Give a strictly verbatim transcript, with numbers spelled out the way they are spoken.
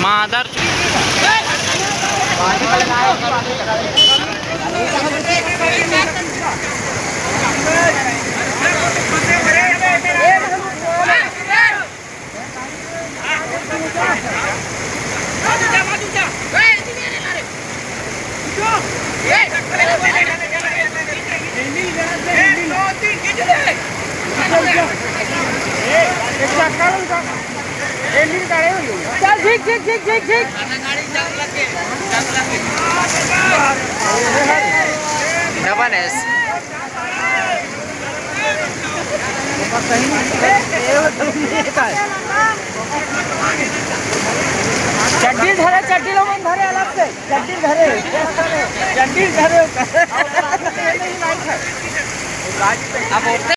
मादर चल, ठीक, ठीक, ठीक, ठीक, ठीक। Double S. चड्डी धरे, चड्डी लो मन धरे अलग से, चड्डी धरे, चड्डी धरे। अब ओते